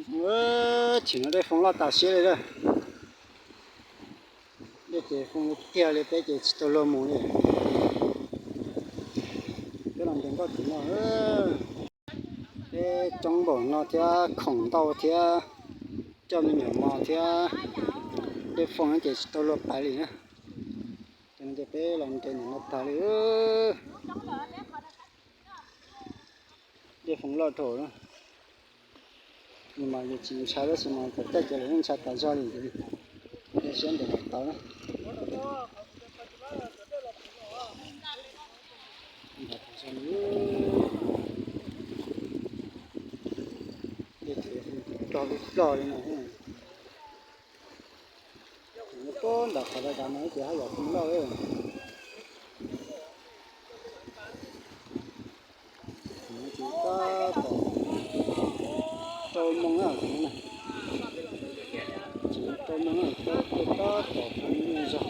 Chim no dej foob loj tas siab li lawm. Dej ces foob tiag li, peb ces tsis tau luag mus li. Peb los nres nkoj tim no, peb coob npaum no thiab, khoom ntau thiab, coj me nyuam mos thiab, dej foob ces tsis tau luag pais li na. Ces no ces peb los nres ntawm no tag li. Dej foob loj dhau na. Nws mas yus tsis ntshai tab sis mas kom caij ces lawv yeej ntshai tas zog li. Dej siab nres kom tau na. Dej ces plog li plog li no. Kuv ntawm qhov dav dav no ces haj yam tsis loj li. Ces tab tom rau moo na, ces rau moo na, tab tom qhov zog.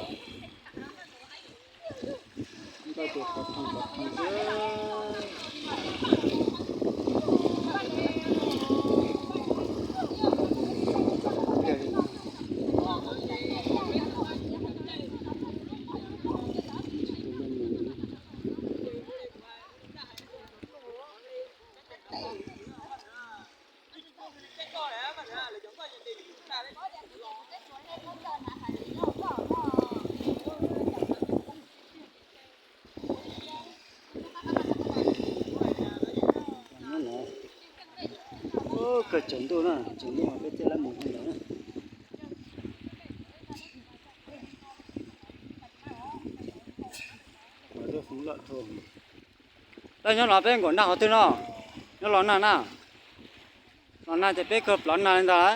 Nkauj ces qhov thoom qhov thoom xwb. Kawg tsaus ntuj na, tsaus ntuj mas peb thiaj li mus ntawd na. Lawv nyob no peb nkaum nag qhov twg no, nyob los nag na, los nag ces peb kawg plov nag li ntag lauj.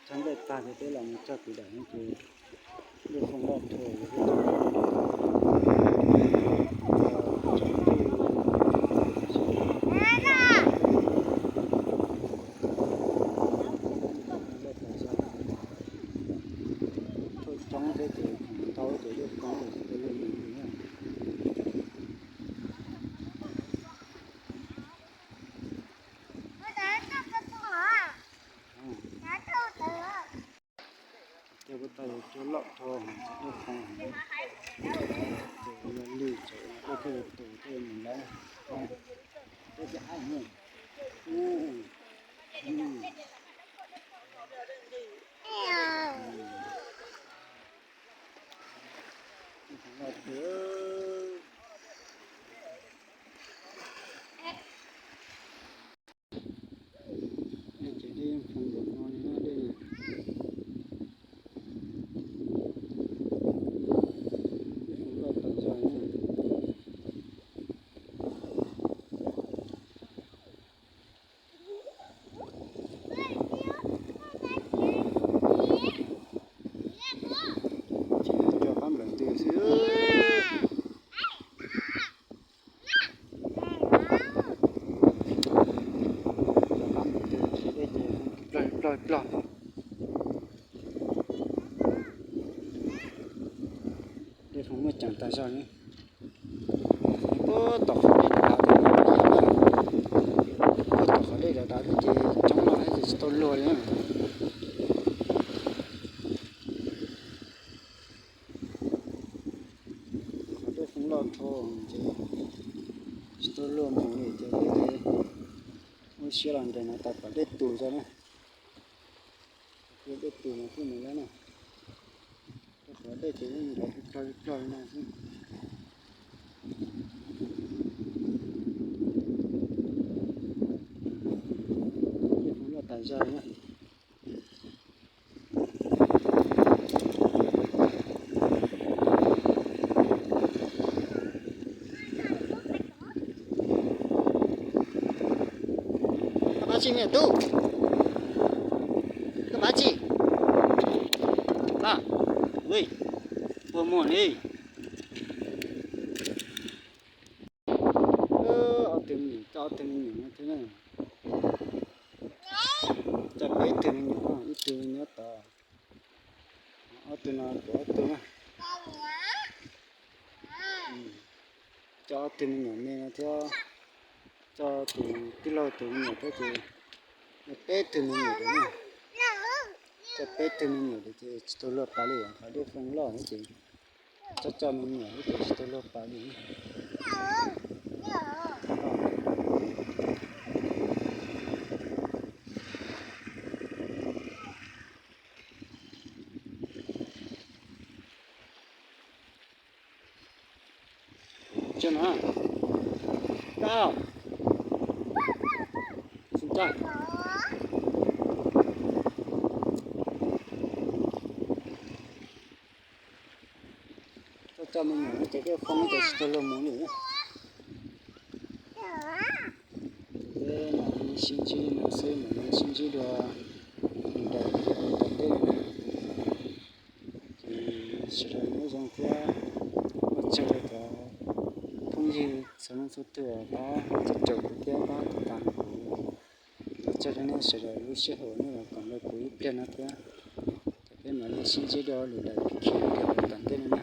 Tshaj nplej tag ces peb los mus txog kwv daim no ces dej foob loj dhau. Thauj coob thiab ces ntau ces dej foob ces tsis tau luag mus li na. Tej puab tau yuav cua loj dhau, dej foob, ces yog lwj ces dej thiaj li tus thiaj li mus lawm. Peb thiaj ab. Dej ces dej yeej foob ntawm no li na, dej, dej foob loj tas zog na. Ces nco qab nplawm ntws xwb. Nco qab nplawm ntws ces dej ces plog plog plog. Dej foob muaj ceem tas zog li. Puag tom qhov dej dav dav, puag tom qhov dej dav dav ces coob no ces tsis tau luag li. Qhov dej foob loj dhau ces tsis tau luag mus li ces peb thiaj ua siab los nres no tas kom dej tus tso na. Dej tus no thiaj mus lawm na. Rau qhov dej ces yeej nrov plog plog li no xwb. Dej foob loj tas zog na. Koj pab tsis me tub, koj Pab tsi? Pab, ui, puag muag li. Ob tug me nyuam, coj ob tug me nyuam no thiab na. Coj peb tug me nyuam no, ib tug nyob tod, ob tug no puv ob tug na. Coj ob tug me nyuam me no thiab, coj tus tij laug tus me nyuam thiab ces peb tug me nyuam na. Coj peb tug me nyuam ces tsis tau luag pab li, qhov dej foob loj ces coj coj me nyuam ces tsis tau luag pab li. Tsis na, kab, tsis kab. Coj coj me nyuam ces dej foob ces tsis tau luag mus li. Ces peb mam li sib ntsib no xwb, mam li sib ntsib dua lwm daim video tom ntej no na. Ces sawv daws nyob zoo thiab ua tsaug rau cov phooj ywg txhua leej txhua tus pab txhawb nrog kuv thiab pab tiv tam kuv. Ua tsaug rau nej sawv daws lub sij hawm nej los koom nrog kuv ib pliag no thiab. Ces peb mam li sib ntsib dua lwm daim video tom ntej no na.